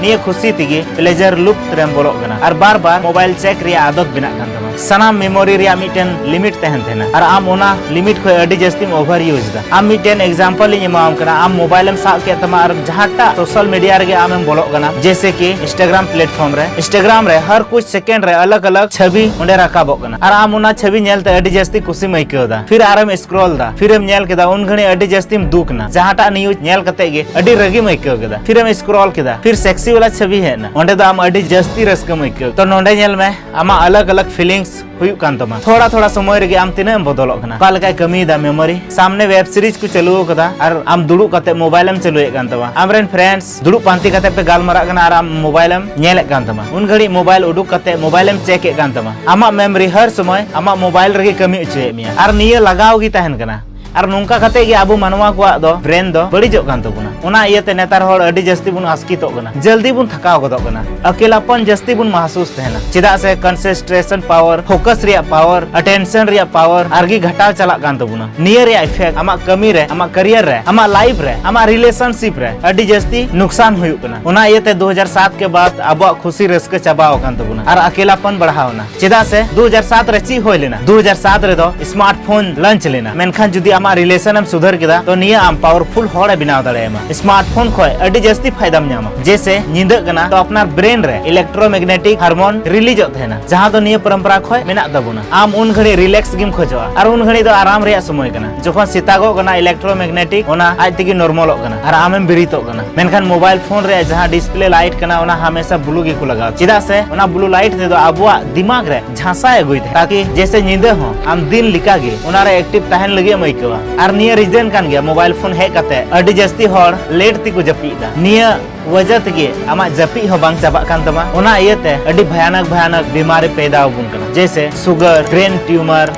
ᱱᱤᱭᱟᱹ ᱠᱷᱩᱥᱤ ᱛᱮᱜᱮ ᱯᱞᱮᱡᱟᱨ ᱞᱩᱯ ᱨᱮᱢ ᱵᱚᱞᱚᱜ ᱠᱟᱱᱟ ᱟᱨ ᱵᱟᱨ ᱵᱟᱨ ᱢᱳᱵᱟᱭᱤᱞ ᱪᱮᱠ ᱨᱮᱭᱟᱜ ᱟᱫᱚᱛ ᱵᱮᱱᱟᱜ ᱠᱟᱱ ᱛᱟᱢᱟ᱾ ᱥᱟᱱᱟᱢ ᱢᱮᱢᱳᱨᱤ ᱨᱮᱭᱟᱜ ᱢᱤᱫᱴᱮᱱ ᱞᱤᱢᱤᱴ ᱛᱟᱦᱮᱱ ᱛᱟᱦᱮᱱᱟ, ᱟᱨ ᱟᱢ ᱚᱱᱟ ᱞᱤᱢᱤᱴ ᱠᱷᱚᱱ ᱟᱹᱰᱤ ᱡᱟᱹᱥᱛᱤᱢ ᱳᱵᱷᱟᱨ ᱤᱭᱩᱡᱽ ᱮᱫᱟ᱾ ᱟᱢ ᱢᱤᱫᱴᱮᱱ ᱮᱠᱡᱟᱢᱯᱚᱞ ᱤᱧ ᱮᱢᱟᱣᱟᱢ ᱠᱟᱱᱟ, ᱟᱢ ᱢᱳᱵᱟᱭᱤᱞ ᱮᱢ ᱥᱟᱵ ᱠᱮᱫ ᱛᱟᱢᱟ ᱟᱨ ᱡᱟᱦᱟᱸᱴᱟᱜ ᱥᱳᱥᱟᱞ ᱢᱤᱰᱤᱭᱟ ᱨᱮᱜᱮ ᱟᱢᱮᱢ ᱵᱚᱞᱚᱜ ᱠᱟᱱᱟ, ᱡᱮᱭᱥᱮ ᱠᱤ ᱤᱱᱥᱴᱟᱜᱨᱟᱢ ᱯᱞᱮᱴᱯᱷᱚᱨᱢ ᱨᱮ, ᱤᱱᱥᱴᱟᱜᱨᱟᱢ ᱨᱮ ᱦᱟᱨ ᱠᱩᱪ ᱥᱮᱠᱮᱱᱰ ᱨᱮ ᱟᱞᱟᱜᱽ ᱟᱞᱟᱜᱽ ᱪᱷᱚᱵᱤ ᱚᱸᱰᱮ ᱨᱟᱠᱟᱵᱚᱜ ᱠᱟᱱᱟ, ᱟᱨ ᱟᱢ ᱚᱱᱟ ᱪᱷᱚᱵᱤ ᱧᱮᱞᱛᱮ ᱟᱹᱰᱤ ᱡᱟᱹᱥᱛᱤ ᱠᱩᱥᱤᱢ ᱟᱹᱭᱠᱟᱹᱣ ᱮᱫᱟ᱾ ᱯᱷᱤᱨ ᱟᱨᱮᱢ ᱥᱠᱨᱚᱞ ᱮᱫᱟ, ᱯᱷᱤᱨᱮᱢ ᱧᱮᱞ ᱠᱮᱫᱟ, ᱩᱱ ᱜᱷᱟᱹᱲᱤᱡ ᱟᱹᱰᱤ ᱡᱟᱹᱥᱛᱤᱢ ᱫᱩᱠ ᱮᱱᱟ, ᱡᱟᱦᱟᱸᱴᱟᱜ ᱱᱤᱭᱩᱡᱽ ᱧᱮᱞ ᱠᱟᱛᱮ ᱜᱮ ᱟᱹᱰᱤ ᱨᱟᱹᱜᱤᱢ ᱟᱹᱭᱠᱟᱹᱣ ᱠᱮᱫᱟ᱾ ᱯᱷᱤᱨᱮᱢ ᱥᱠᱨᱚᱞ ᱠᱮᱫᱟ, ᱯᱷᱤᱨ ᱥᱮᱠᱥᱤ ᱣᱟᱞᱟ ᱪᱷᱚᱵᱤ ᱦᱮᱡ ᱮᱱᱟ, ᱚᱸᱰᱮ ᱫᱚ ᱟᱢ ᱟᱹᱰᱤ ᱡᱟᱹᱥᱛᱤ ᱨᱟᱹᱥᱠᱟᱹᱢ ᱟᱹᱭᱠᱟᱹᱣ᱾ ᱛᱚ ᱱᱚᱸᱰᱮ ᱧᱮᱞ ᱢᱮ, ᱟᱢᱟᱜ ᱟᱞᱟᱜᱽ ᱟᱞᱟᱜᱽ ᱯᱷᱤᱞᱤᱝᱥ ᱦᱩᱭᱩᱜ ᱠᱟᱱ ᱛᱟᱢᱟ᱾ ᱛᱷᱚᱲᱟ ᱛᱷᱚᱲᱟ ᱥᱚᱢᱚᱭ ᱨᱮᱜᱮ ᱟᱢ ᱛᱤᱱᱟᱹᱜ ᱮᱢ ᱵᱚᱫᱚᱞᱚᱜ ᱠᱟᱱᱟ, ᱚᱠᱟ ᱞᱮᱠᱟᱭ ᱠᱟᱹᱢᱤᱭᱮᱫᱟ ᱢᱮᱢᱳᱨᱤ᱾ ᱥᱟᱢᱱᱮ ᱣᱮᱵ ᱥᱤᱨᱤᱡᱽ ᱠᱚ ᱪᱟᱹᱞᱩ ᱟᱠᱟᱫᱟ ᱟᱨ ᱟᱢ ᱫᱩᱲᱩᱵ ᱠᱟᱛᱮ ᱢᱳᱵᱟᱭᱤᱞ ᱮᱢ ᱪᱟᱹᱞᱩᱭᱮᱫ ᱠᱟᱱ ᱛᱟᱢᱟ᱾ ᱟᱢᱨᱮᱱ ᱯᱷᱨᱮᱱᱰᱥ ᱫᱩᱲᱩᱵ ᱯᱟᱱᱛᱮ ᱠᱟᱛᱮ ᱯᱮ ᱜᱟᱞᱢᱟᱨᱟᱜ ᱠᱟᱱᱟ ᱟᱨ ᱟᱢ ᱢᱳᱵᱟᱭᱤᱞ ᱮᱢ ᱧᱮᱞᱮᱫ ᱠᱟᱱ ᱛᱟᱢᱟ, ᱩᱱ ᱜᱷᱟᱹᱲᱤᱡ ᱢᱳᱵᱟᱭᱤᱞ ᱩᱰᱩᱠ ᱠᱟᱛᱮ ᱢᱳᱵᱟᱭᱤᱞ ᱮᱢ ᱪᱮᱠ ᱮᱫ ᱠᱟᱱ ᱛᱟᱢᱟ᱾ ᱟᱢᱟᱜ ᱢᱮᱢᱳᱨᱤ ᱦᱟᱨ ᱥᱚᱢᱚᱭ ᱟᱢᱟᱜ ᱢᱳᱵᱟᱭᱤᱞ ᱨᱮᱜᱮ ᱠᱟᱹᱢᱤ ᱦᱚᱪᱚᱭᱮᱫ ᱢᱮᱭᱟ, ᱟᱨ ᱱᱤᱭᱟᱹ ᱞᱟᱜᱟᱣ ᱜᱮ ᱛᱟᱦᱮᱱ ᱠᱟᱱᱟ᱾ ᱟᱨ ᱱᱚᱝᱠᱟ ᱠᱟᱛᱮ ᱜᱮ ᱟᱵᱚ ᱢᱟᱱᱣᱟ ᱠᱚᱣᱟᱜ ᱫᱚ ᱵᱨᱮᱱ ᱫᱚ ᱵᱟᱹᱲᱤᱡᱚᱜ ᱠᱟᱱ ᱛᱟᱵᱚᱱᱟ᱾ ᱚᱱᱟ ᱤᱭᱟᱹᱛᱮ ᱱᱮᱛᱟᱨ ᱦᱚᱲ ᱟᱹᱰᱤ ᱡᱟᱹᱥᱛᱤ ᱵᱚᱱ ᱟᱥᱠᱤᱛᱚᱜ ᱠᱟᱱᱟ, ᱡᱚᱞᱫᱤ ᱵᱚᱱ ᱛᱷᱟᱠᱟᱣ ᱜᱚᱫᱚᱜ ᱠᱟᱱᱟ, ᱟᱹᱠᱮᱞᱟᱯᱚᱱ ᱡᱟᱹᱥᱛᱤ ᱵᱚᱱ ᱢᱟᱦᱥᱩᱥ ᱛᱟᱦᱮᱱᱟ᱾ ᱪᱮᱫᱟᱜ ᱥᱮ ᱠᱚᱱᱥᱮᱱᱴᱨᱮᱥᱚᱱ ᱯᱟᱣᱟᱨ, ᱯᱷᱳᱠᱟᱥ ᱨᱮᱭᱟᱜ ᱯᱟᱣᱟᱨ, ᱟᱴᱮᱱᱥᱚᱱ ᱨᱮᱭᱟᱜ ᱯᱟᱣᱟᱨ ᱟᱨᱜᱮ ᱜᱷᱟᱴᱟᱣ ᱪᱟᱞᱟᱜ ᱠᱟᱱ ᱛᱟᱵᱚᱱᱟ᱾ ᱱᱤᱭᱟᱹ ᱨᱮᱭᱟᱜ ᱤᱯᱷᱮᱠᱴ ᱟᱢᱟᱜ ᱠᱟᱹᱢᱤ ᱨᱮ, ᱟᱢᱟᱜ ᱠᱮᱨᱤᱭᱟᱨ ᱨᱮ, ᱟᱢᱟᱜ ᱞᱟᱭᱤᱯᱷ ᱨᱮ, ᱟᱢᱟᱜ ᱨᱤᱞᱮᱥᱚᱱᱥᱤᱯ ᱨᱮ ᱟᱹᱰᱤ ᱡᱟᱹᱥᱛᱤ ᱱᱩᱠᱥᱟᱱ ᱦᱩᱭᱩᱜ ᱠᱟᱱᱟ᱾ ᱚᱱᱟ ᱤᱭᱟᱹᱛᱮ ᱫᱩ ᱦᱟᱡᱟᱨ ᱥᱟᱛ ᱠᱮ ᱵᱟᱫ ᱟᱵᱚᱣᱟᱜ ᱠᱷᱩᱥᱤ ᱨᱟᱹᱥᱠᱟᱹ ᱪᱟᱵᱟᱣ ᱟᱠᱟᱱ ᱛᱟᱵᱚᱱᱟ ᱟᱨ ᱟᱹᱠᱮᱞᱟᱯᱚᱱ ᱵᱟᱲᱦᱟᱣ ᱮᱱᱟ᱾ ᱪᱮᱫᱟᱜ ᱥᱮ ᱫᱩ ᱦᱟᱡᱟᱨ ᱥᱟᱛ ᱨᱮ ᱪᱮᱫ ᱦᱩᱭ ᱞᱮᱱᱟ? ᱫᱩ ᱦᱟᱡᱟᱨ ᱥᱟᱛ ᱨᱮᱫᱚ ᱥᱢᱟᱨᱴᱯᱷᱳᱱ ᱞᱚᱧᱪ ᱞᱮᱱᱟ, ᱢᱮᱱᱠᱷᱟᱱ ᱡᱩᱫᱤ ᱟᱢᱟᱜ ᱨᱤᱞᱮᱥᱚᱱ ᱮᱢ ᱥᱩᱫᱷᱟᱹᱨ ᱠᱮᱫᱟ, ᱛᱚ ᱱᱤᱭᱟᱹ ᱟᱢ ᱯᱟᱣᱟᱨᱯᱷᱩᱞ ᱦᱚᱲ ᱮ ᱵᱮᱱᱟᱣ ᱫᱟᱲᱮᱭᱟᱢᱟ᱾ ᱥᱢᱟᱨᱴᱯᱷᱳᱱ ᱠᱷᱚᱱ ᱟᱹᱰᱤ ᱡᱟᱹᱥᱛᱤ ᱯᱷᱟᱭᱫᱟᱢ ᱧᱟᱢᱟ᱾ ᱡᱮᱭᱥᱮ ᱧᱤᱫᱟᱹᱜ ᱠᱟᱱᱟ, ᱛᱚ ᱟᱯᱱᱟᱨ ᱵᱨᱮᱱ ᱨᱮ ᱤᱞᱮᱠᱴᱨᱳᱢᱮᱜᱱᱮᱴᱤᱠ ᱦᱟᱨᱢᱳᱱ ᱨᱤᱞᱤᱡᱚᱜ ᱛᱟᱦᱮᱱᱟ, ᱡᱟᱦᱟᱸ ᱫᱚ ᱱᱤᱭᱟᱹ ᱯᱚᱨᱚᱢᱯᱚᱨᱟ ᱠᱷᱚᱱ ᱢᱮᱱᱟᱜ ᱛᱟᱵᱚᱱᱟ᱾ ᱟᱢ ᱩᱱ ᱜᱷᱟᱹᱲᱤᱡ ᱨᱤᱞᱮᱠᱥ ᱜᱮᱢ ᱠᱷᱚᱡᱚᱜᱼᱟ ᱟᱨ ᱩᱱ ᱜᱷᱟᱹᱲᱤᱡ ᱫᱚ ᱟᱨᱟᱢ ᱨᱮᱭᱟᱜ ᱥᱚᱢᱚᱭ ᱠᱟᱱᱟ᱾ ᱡᱚᱠᱷᱚᱱ ᱥᱮᱛᱟᱜᱚᱜ ᱠᱟᱱᱟ, ᱤᱞᱮᱠᱴᱨᱳᱢᱮᱜᱱᱮᱴᱤᱠ ᱚᱱᱟ ᱟᱡ ᱛᱮᱜᱮ ᱱᱚᱨᱢᱟᱞᱚᱜ ᱠᱟᱱᱟ ᱟᱨ ᱟᱢᱮᱢ ᱵᱮᱨᱮᱫᱚᱜ ᱠᱟᱱᱟ᱾ ᱢᱮᱱᱠᱷᱟᱱ ᱢᱳᱵᱟᱭᱤᱞ ᱯᱷᱳᱱ ᱨᱮᱭᱟᱜ ᱡᱟᱦᱟᱸ ᱰᱤᱥᱯᱞᱮ ᱞᱟᱭᱤᱴ ᱠᱟᱱᱟ, ᱚᱱᱟ ᱦᱟᱢᱮᱥᱟ ᱵᱞᱩ ᱜᱮᱠᱚ ᱞᱟᱜᱟᱣᱟ᱾ ᱪᱮᱫᱟᱜ ᱥᱮ ᱚᱱᱟ ᱵᱞᱩ ᱞᱟᱭᱤᱴ ᱛᱮᱫᱚ ᱟᱵᱚᱣᱟᱜ ᱫᱤᱢᱟᱜᱽ ᱨᱮ ᱡᱷᱟᱸᱥᱟᱭ ᱟᱹᱜᱩᱭ ᱛᱟᱦᱮᱸᱫ, ᱛᱟᱠᱤ ᱡᱮᱭᱥᱮ ᱧᱤᱫᱟᱹ ᱦᱚᱸ ᱟᱢ ᱫᱤᱱ ᱞᱮᱠᱟᱜᱮ ᱚᱱᱟ ᱨᱮ ᱮᱠᱴᱤᱵᱷ ᱛᱟᱦᱮᱱ ᱞᱟᱹᱜᱤᱫ ᱮᱢ ᱟᱹᱭᱠᱟᱹᱣᱟ᱾ ᱟᱨ ᱱᱤᱭᱟᱹ ᱨᱤᱡᱮᱱ ᱠᱟᱱ ᱜᱮᱭᱟ ᱢᱳᱵᱟᱭᱤᱞ ᱯᱷᱳᱱ ᱦᱮᱡ ᱠᱟᱛᱮ ᱟᱹᱰᱤ ᱡᱟᱹᱥᱛᱤ ᱦᱚᱲ ᱞᱮᱴ ᱛᱮᱠᱚ ᱡᱟᱹᱯᱤᱫ ᱮᱫᱟ᱾ ᱱᱤᱭᱟᱹ ᱣᱟᱡᱟ ᱛᱮᱜᱮ ᱟᱢᱟᱜ ᱡᱟᱹᱯᱤᱫ ᱦᱚᱸ ᱵᱟᱝ ᱪᱟᱵᱟᱜ ᱠᱟᱱ ᱛᱟᱢᱟ᱾ ᱚᱱᱟ ᱤᱭᱟᱹᱛᱮ ᱟᱹᱰᱤ ᱵᱷᱟᱭᱟᱱᱟᱠ ᱵᱷᱟᱭᱟᱱᱟᱠ ᱵᱤᱢᱟᱨᱤ ᱯᱮᱭᱫᱟ ᱟᱵᱚᱱ ᱠᱟᱱᱟ, ᱡᱮᱭᱥᱮ ᱥᱩᱜᱟᱨ, ᱵᱨᱮᱱ ᱴᱤᱭᱩᱢᱟᱨ,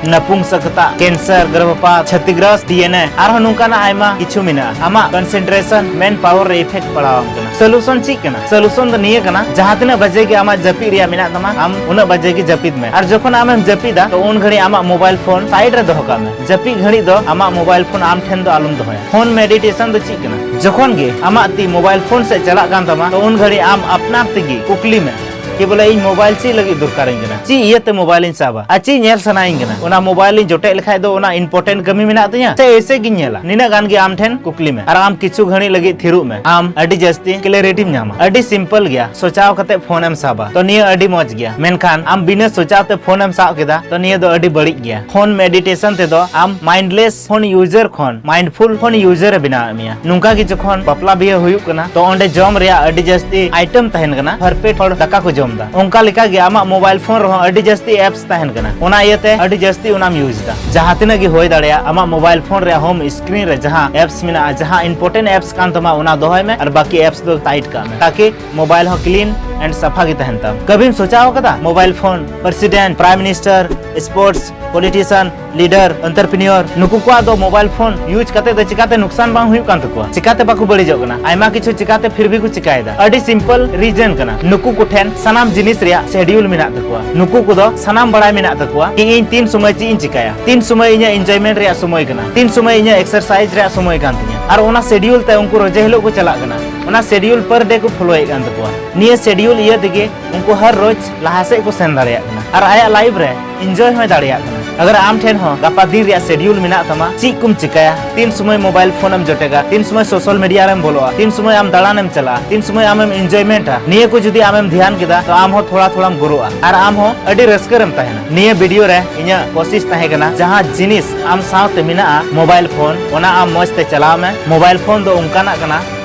ᱱᱟᱯᱩᱝᱥᱚᱠᱛᱟ, ᱠᱮᱱᱥᱟᱨ, ᱜᱨᱚᱦᱚᱯᱟᱛ, ᱪᱷᱟᱛᱤᱜᱨᱚᱥᱛ, ᱰᱤ ᱮᱱ ᱮ, ᱟᱨᱦᱚᱸ ᱱᱚᱝᱠᱟᱱᱟᱜ ᱟᱭᱢᱟ ᱠᱤᱪᱷᱩ ᱢᱮᱱᱟᱜᱼᱟ᱾ ᱟᱢᱟᱜ ᱠᱚᱱᱥᱮᱱᱴᱨᱮᱥᱚᱱ, ᱢᱮᱱ ᱯᱟᱣᱟᱨ ᱨᱮ ᱤᱯᱷᱮᱠᱴ ᱯᱟᱲᱟᱣ ᱟᱢ ᱠᱟᱱᱟ᱾ ᱥᱚᱞᱩᱥᱚᱱ ᱪᱮᱫ ᱠᱟᱱᱟ? ᱥᱚᱞᱩᱥᱚᱱ ᱫᱚ ᱱᱤᱭᱟᱹ ᱠᱟᱱᱟ, ᱡᱟᱦᱟᱸ ᱛᱤᱱᱟᱹᱜ ᱵᱟᱡᱮ ᱜᱮ ᱟᱢᱟᱜ ᱡᱟᱹᱯᱤᱫ ᱨᱮᱭᱟᱜ ᱢᱮᱱᱟᱜ ᱛᱟᱢᱟ, ᱟᱢ ᱩᱱᱟᱹᱜ ᱵᱟᱡᱮ ᱜᱮ ᱡᱟᱹᱯᱤᱫ ᱢᱮ᱾ ᱟᱨ ᱡᱚᱠᱷᱚᱱ ᱟᱢᱮᱢ ᱡᱟᱹᱯᱤᱫᱟ, ᱛᱚ ᱩᱱ ᱜᱷᱟᱹᱲᱤᱡ ᱟᱢᱟᱜ ᱢᱳᱵᱟᱭᱤᱞ ᱯᱷᱳᱱ ᱥᱟᱭᱤᱰ ᱨᱮ ᱫᱚᱦᱚ ᱠᱟᱜ ᱢᱮ᱾ ᱡᱟᱹᱯᱤᱫ ᱜᱷᱟᱹᱲᱤᱡ ᱫᱚ ᱟᱢᱟᱜ ᱢᱳᱵᱟᱭᱤᱞ ᱯᱷᱳᱱ ᱟᱢ ᱴᱷᱮᱱ ᱫᱚ ᱟᱞᱚᱢ ᱫᱚᱦᱚᱭᱟ᱾ ᱯᱷᱳᱱ ᱢᱮᱰᱤᱴᱮᱥᱚᱱ ᱫᱚ ᱪᱮᱫ ᱠᱟᱱᱟ? ᱡᱚᱠᱷᱚᱱ ᱜᱮ ᱟᱢᱟᱜ ᱛᱤ ᱢᱳᱵᱟᱭᱤᱞ ᱯᱷᱳᱱ ᱥᱮᱫ ᱪᱟᱞᱟᱜ ᱠᱟᱱ ᱛᱟᱢᱟ, ᱛᱚ ᱩᱱ ᱜᱷᱟᱹᱲᱤᱡ ᱟᱢ ᱟᱯᱱᱟᱨ ᱛᱮᱜᱮ ᱠᱩᱠᱞᱤ ᱢᱮ, ᱡᱮ ᱵᱚᱞᱮ ᱤᱧ ᱢᱳᱵᱟᱭᱤᱞ ᱪᱮᱫ ᱞᱟᱹᱜᱤᱫ ᱫᱚᱨᱠᱟᱨᱤᱧ ᱠᱟᱱᱟ, ᱪᱮᱫ ᱤᱭᱟᱹᱛᱮ ᱢᱳᱵᱟᱭᱤᱞᱤᱧ ᱥᱟᱵᱟ, ᱟᱨ ᱪᱮᱫ ᱧᱮᱞ ᱥᱟᱱᱟᱭᱤᱧ ᱠᱟᱱᱟ, ᱚᱱᱟ ᱢᱳᱵᱟᱭᱤᱞᱤᱧ ᱡᱚᱴᱮᱫ ᱞᱮᱠᱷᱟᱡ ᱫᱚ ᱚᱱᱟ ᱤᱢᱯᱚᱨᱴᱮᱱᱴ ᱠᱟᱹᱢᱤ ᱢᱮᱱᱟᱜ ᱛᱤᱧᱟ ᱥᱮ ᱮᱭᱥᱮ ᱜᱤᱧ ᱧᱮᱞᱟ? ᱱᱤᱱᱟᱹᱜ ᱜᱟᱱ ᱜᱮ ᱟᱢ ᱴᱷᱮᱱ ᱠᱩᱠᱞᱤ ᱢᱮ, ᱟᱨ ᱟᱢ ᱠᱤᱪᱷᱩ ᱜᱷᱟᱹᱲᱤᱡ ᱞᱟᱹᱜᱤᱫ ᱛᱷᱤᱨᱚᱜ ᱢᱮ, ᱟᱢ ᱟᱹᱰᱤ ᱡᱟᱹᱥᱛᱤ ᱠᱞᱮᱨᱤᱴᱤᱢ ᱧᱟᱢᱟ᱾ ᱟᱹᱰᱤ ᱥᱤᱢᱯᱚᱞ ᱜᱮᱭᱟ, ᱥᱚᱪᱟᱣ ᱠᱟᱛᱮ ᱯᱷᱳᱱ ᱮᱢ ᱥᱟᱵᱟ ᱛᱚ ᱱᱤᱭᱟᱹ ᱟᱹᱰᱤ ᱢᱚᱡᱽ ᱜᱮᱭᱟ, ᱢᱮᱱᱠᱷᱟᱱ ᱟᱢ ᱵᱤᱱᱟᱹ ᱥᱚᱪᱟᱣ ᱛᱮ ᱯᱷᱳᱱ ᱮᱢ ᱥᱟᱵ ᱠᱮᱫᱟ ᱛᱚ ᱱᱤᱭᱟᱹ ᱫᱚ ᱟᱹᱰᱤ ᱵᱟᱹᱲᱤᱡ ᱜᱮᱭᱟ᱾ ᱯᱷᱳᱱ ᱢᱮᱰᱤᱴᱮᱥᱚᱱ ᱛᱮᱫᱚ ᱟᱢ ᱢᱟᱭᱤᱱᱰᱞᱮᱥ ᱯᱷᱳᱱ ᱭᱩᱡᱟᱨ ᱠᱷᱚᱱ ᱢᱟᱭᱤᱱᱰᱯᱷᱩᱞ ᱯᱷᱳᱱ ᱭᱩᱡᱟᱨ ᱮ ᱵᱮᱱᱟᱣᱮᱫ ᱢᱮᱭᱟ᱾ ᱱᱚᱝᱠᱟ ᱜᱮ ᱡᱚᱠᱷᱚᱱ ᱵᱟᱯᱞᱟ ᱵᱤᱦᱟᱹ ᱦᱩᱭᱩᱜ ᱠᱟᱱᱟ ᱛᱚ ᱚᱸᱰᱮ ᱡᱚᱢ ᱨᱮᱭᱟᱜ ᱟᱹᱰᱤ ᱡᱟᱹᱥᱛᱤ ᱟᱭᱴᱮᱢ ᱛᱟᱦᱮᱱ ᱠᱟᱱᱟ, ᱵᱷᱚᱨᱯᱮᱴ ᱦᱚᱲ ᱫᱟᱠᱟ ᱠᱚ ᱡᱚᱢ ᱮᱫᱟ, ᱚᱱᱠᱟ ᱞᱮᱠᱟ ᱜᱮ ᱟᱢᱟᱜ ᱢᱳᱵᱟᱭᱤᱞ ᱯᱷᱳᱱ ᱨᱮᱦᱚᱸ ᱟᱹᱰᱤ ᱡᱟᱹᱥᱛᱤ ᱮᱯᱥ ᱛᱟᱦᱮᱱ ᱠᱟᱱᱟ, ᱚᱱᱟ ᱤᱭᱟᱹᱛᱮ ᱟᱹᱰᱤ ᱡᱟᱹᱥᱛᱤ ᱚᱱᱟᱢ ᱤᱭᱩᱡᱽ ᱮᱫᱟ᱾ ᱡᱟᱦᱟᱸ ᱛᱤᱱᱟᱹᱜ ᱜᱮ ᱦᱩᱭ ᱫᱟᱲᱮᱭᱟᱜ, ᱟᱢᱟᱜ ᱢᱳᱵᱟᱭᱤᱞ ᱯᱷᱳᱱ ᱨᱮᱭᱟᱜ ᱦᱳᱢ ᱥᱠᱨᱤᱱ ᱨᱮ ᱡᱟᱦᱟᱸ ᱮᱯᱥ ᱢᱮᱱᱟᱜᱼᱟ, ᱡᱟᱦᱟᱸ ᱤᱢᱯᱚᱨᱴᱮᱱᱴ ᱮᱯᱥ ᱠᱟᱱ ᱛᱟᱢᱟ ᱚᱱᱟ ᱫᱚᱦᱚᱭ ᱢᱮ, ᱟᱨ ᱵᱟᱠᱤ ᱮᱯᱥ ᱫᱚ ᱥᱟᱭᱤᱰ ᱠᱟᱜ ᱢᱮ, ᱛᱟᱠᱤ ᱢᱳᱵᱟᱭᱤᱞ ᱦᱚᱸ ᱠᱞᱤᱱ ᱮᱱᱰ ᱥᱟᱯᱷᱟ ᱜᱮ ᱛᱟᱦᱮᱱ ᱛᱟᱢ᱾ ᱠᱟᱹᱵᱷᱤᱢ ᱥᱚᱪᱟᱣ ᱟᱠᱟᱫᱟ mobile phone president, prime minister, sports, politician, leader, entrepreneur, ᱱᱩᱠᱩ ᱠᱚᱣᱟᱜ ᱫᱚ ᱢᱳᱵᱟᱭᱤᱞ ᱯᱷᱳᱱ ᱤᱭᱩᱡᱽ ᱠᱟᱛᱮ ᱫᱚ ᱪᱤᱠᱟᱛᱮ ᱱᱩᱠᱥᱟᱱ ᱵᱟᱝ ᱦᱩᱭᱩᱜ ᱠᱟᱱ ᱛᱟᱠᱚᱣᱟ? ᱪᱤᱠᱟᱛᱮ ᱵᱟᱠᱚ ᱵᱟᱹᱲᱤᱡᱚᱜ ᱠᱟᱱᱟ? ᱟᱭᱢᱟ ᱠᱤᱪᱷᱩ ᱪᱤᱠᱟᱛᱮ ᱯᱷᱤᱨ ᱵᱷᱤ ᱠᱚ ᱪᱤᱠᱟᱭᱮᱫᱟ? ᱟᱹᱰᱤ ᱥᱤᱢᱯᱚᱞ ᱨᱤᱡᱮᱱ ᱠᱟᱱᱟ, ᱱᱩᱠᱩ ᱠᱚᱴᱷᱮᱱ ᱥᱟᱱᱟᱢ ᱡᱤᱱᱤᱥ ᱨᱮᱭᱟᱜ ᱥᱮᱰᱤᱭᱩᱞ ᱢᱮᱱᱟᱜ ᱛᱟᱠᱚᱣᱟ᱾ ᱱᱩᱠᱩ ᱠᱚᱫᱚ ᱥᱟᱱᱟᱢ ᱵᱟᱲᱟᱭ ᱢᱮᱱᱟᱜ ᱛᱟᱠᱚᱣᱟ ᱠᱤ ᱤᱧ ᱛᱤᱱ ᱥᱚᱢᱚᱭ ᱪᱮᱫ ᱤᱧ ᱪᱤᱠᱟᱭᱟ, ᱛᱤᱱ ᱥᱚᱢᱚᱭ ᱤᱧᱟᱹᱜ ᱮᱱᱡᱚᱭᱢᱮᱱᱴ ᱨᱮᱭᱟᱜ ᱥᱚᱢᱚᱭ ᱠᱟᱱᱟ, ᱛᱤᱱ ᱥᱚᱢᱚᱭ ᱤᱧᱟᱹᱜ ᱮᱠᱥᱟᱨᱥᱟᱭᱤᱡᱽ ᱨᱮᱭᱟᱜ ᱥᱚᱢᱚᱭ ᱠᱟᱱ ᱛᱤᱧᱟ, ᱟᱨ ᱚᱱᱟ ᱥᱮᱰᱤᱭᱩᱞ ᱛᱮ ᱩᱱᱠᱩ ᱨᱚᱡᱮ ᱦᱤᱞᱳᱜ ᱠᱚ ᱪᱟᱞᱟᱜ ᱠᱟᱱᱟ, ᱚᱱᱟ ᱥᱮᱰᱤᱭᱩᱞ ᱯᱟᱨ ᱰᱮ ᱠᱚ ᱯᱷᱚᱞᱳᱭᱮᱫ ᱠᱟᱱ ᱛᱟᱠᱚᱣᱟ᱾ ᱱᱤᱭᱟᱹ ᱥᱮᱰᱤᱭᱩᱞ ᱤᱭᱟᱹ ᱛᱮᱜᱮ ᱩᱱᱠᱩ ᱦᱟᱨ ᱨᱳᱡᱽ ᱞᱟᱦᱟ ᱥᱮᱫ ᱠᱚ ᱥᱮᱱ ᱫᱟᱲᱮᱭᱟᱜ ᱠᱟᱱᱟ ᱟᱨ ᱟᱭᱟᱜ ᱞᱟᱭᱤᱯᱷ ᱨᱮ ᱮᱱᱡᱚᱭ ᱦᱚᱸᱭ ᱫᱟᱲᱮᱭᱟᱜ ᱠᱟᱱᱟ᱾ ᱟᱜᱟᱨ ᱟᱢ ᱴᱷᱮᱱ ᱦᱚᱸ ᱜᱟᱯᱟ ᱫᱤᱱ ᱨᱮᱭᱟᱜ ᱥᱮᱰᱤᱭᱩᱞ ᱢᱮᱱᱟᱜ ᱛᱟᱢᱟ, ᱪᱮᱫ ᱠᱚᱢ ᱪᱤᱠᱟᱭᱟ, ᱛᱤᱱ ᱥᱚᱢᱚᱭ ᱢᱳᱵᱟᱭᱤᱞ ᱯᱷᱳᱱ ᱮᱢ ᱡᱚᱴᱮᱜᱟ, ᱛᱤᱱ ᱥᱚᱢᱚᱭ ᱥᱳᱥᱟᱞ ᱢᱤᱰᱤᱭᱟ ᱨᱮᱢ ᱵᱚᱞᱚᱜᱼᱟ, ᱛᱤᱱ ᱥᱚᱢᱚᱭ ᱟᱢ ᱫᱟᱬᱟᱱ ᱮᱢ ᱪᱟᱞᱟᱜᱼᱟ, ᱛᱤᱱ ᱥᱚᱢᱚᱭ ᱟᱢᱮᱢ ᱮᱱᱡᱚᱭᱢᱮᱱᱴᱟ, ᱱᱤᱭᱟᱹ ᱠᱚ ᱡᱩᱫᱤ ᱟᱢᱮᱢ ᱫᱷᱮᱭᱟᱱ ᱠᱮᱫᱟ ᱛᱚ ᱟᱢ ᱦᱚᱸ ᱛᱷᱚᱲᱟ ᱛᱷᱚᱲᱟᱢ ᱜᱨᱳᱜᱼᱟ ᱟᱨ ᱟᱢ ᱦᱚᱸ ᱟᱹᱰᱤ ᱨᱟᱹᱥᱠᱟᱹ ᱨᱮᱢ ᱛᱟᱦᱮᱱᱟ᱾ ᱱᱤᱭᱟᱹ ᱵᱷᱤᱰᱤᱭᱳ ᱨᱮ ᱤᱧᱟᱹᱜ ᱠᱳᱥᱤᱥ ᱛᱟᱦᱮᱸ ᱠᱟᱱᱟ ᱡᱟᱦᱟᱸ ᱡᱤᱱᱤᱥ ᱟᱢ ᱥᱟᱶᱛᱮ ᱢᱮᱱᱟᱜᱼᱟ ᱢᱳᱵᱟᱭᱤᱞ ᱯᱷᱳᱱ, ᱚᱱᱟ ᱟᱢ ᱢᱚᱸᱡᱽ ᱛᱮ ᱪᱟᱞᱟᱣ ᱢᱮ᱾ ᱢᱳᱵᱟᱭᱤᱞ ᱯᱷᱳᱱ ᱫᱚ ᱚᱱᱠᱟᱱᱟᱜ ᱠᱟᱱᱟ,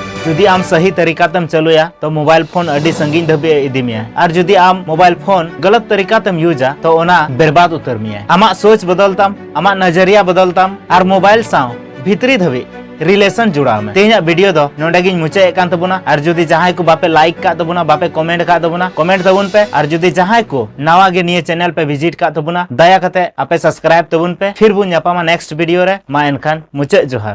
ᱡᱩᱫᱤ ᱟᱢ ᱥᱟᱦᱤ ᱛᱟᱹᱨᱤᱠᱟ ᱛᱮᱢ ᱪᱟᱹᱞᱩᱭᱟ ᱛᱚ ᱢᱳᱵᱟᱭᱤᱞ ᱯᱷᱳᱱ ᱟᱹᱰᱤ ᱥᱟᱺᱜᱤᱧ ᱫᱷᱟᱹᱵᱤᱡ ᱮ ᱤᱫᱤ ᱢᱮᱭᱟ, ᱟᱨ ᱡᱩᱫᱤ ᱟᱢ ᱢᱳᱵᱟᱭᱤᱞ ᱯᱷᱳᱱ ᱜᱟᱞᱟᱛ ᱛᱟᱹᱨᱤᱠᱟ ᱛᱮᱢ ᱤᱭᱩᱡᱟ ᱛᱚ ᱚᱱᱟ ᱵᱮᱨᱵᱟᱫ ᱩᱛᱟᱹᱨ ᱢᱮᱭᱟ᱾ ᱟᱢᱟᱜ ᱥᱳᱪ ᱵᱚᱫᱚᱞ ᱛᱟᱢ, ᱟᱢᱟᱜ ᱱᱟᱡᱟᱨᱤᱭᱟ ᱵᱚᱫᱚᱞ ᱛᱟᱢ, ᱟᱨ ᱢᱳᱵᱟᱭᱤᱞ ᱥᱟᱶ ᱵᱷᱤᱛᱨᱤ ᱫᱷᱟᱹᱵᱤᱡ ᱨᱤᱞᱮᱥᱚᱱ ᱡᱩᱲᱟᱣ ᱢᱮ᱾ ᱛᱮᱦᱮᱧᱟᱜ ᱵᱷᱤᱰᱤᱭᱳ ᱫᱚ ᱱᱚᱰᱮ ᱜᱤᱧ ᱢᱩᱪᱟᱹᱫ ᱮᱫ ᱠᱟᱱ ᱛᱟᱵᱚᱱᱟ, ᱟᱨ ᱡᱩᱫᱤ ᱡᱟᱦᱟᱸᱭ ᱠᱚ ᱵᱟᱯᱮ ᱞᱟᱭᱤᱠ ᱠᱟᱜ ᱛᱟᱵᱚᱱᱟ, ᱵᱟᱯᱮ ᱠᱚᱢᱮᱱᱴ ᱠᱟᱜ ᱛᱟᱵᱚᱱᱟ, ᱠᱚᱢᱮᱱᱴ ᱛᱟᱵᱚᱱ ᱯᱮ, ᱟᱨ ᱡᱩᱫᱤ ᱡᱟᱦᱟᱸᱭ ᱠᱚ ᱱᱟᱣᱟ ᱜᱮ ᱱᱤᱭᱟᱹ ᱪᱮᱱᱮᱞ ᱯᱮ ᱵᱷᱤᱡᱤᱴ ᱠᱟᱜ ᱛᱟᱵᱚᱱᱟ, ᱫᱟᱭᱟ ᱠᱟᱛᱮ ᱟᱯᱮ ᱥᱟᱵᱥᱠᱨᱟᱭᱤᱵ ᱛᱟᱵᱚᱱ ᱯᱮ᱾ ᱯᱷᱤᱨ ᱵᱚᱱ ᱧᱟᱯᱟᱢᱟ ᱱᱮᱠᱥᱴ ᱵᱷᱤᱰᱤᱭᱳ ᱨᱮ᱾ ᱢᱟ ᱮᱱᱠᱷᱟᱱ ᱢᱩᱪᱟᱹᱫ ᱡᱚᱦᱟᱨ᱾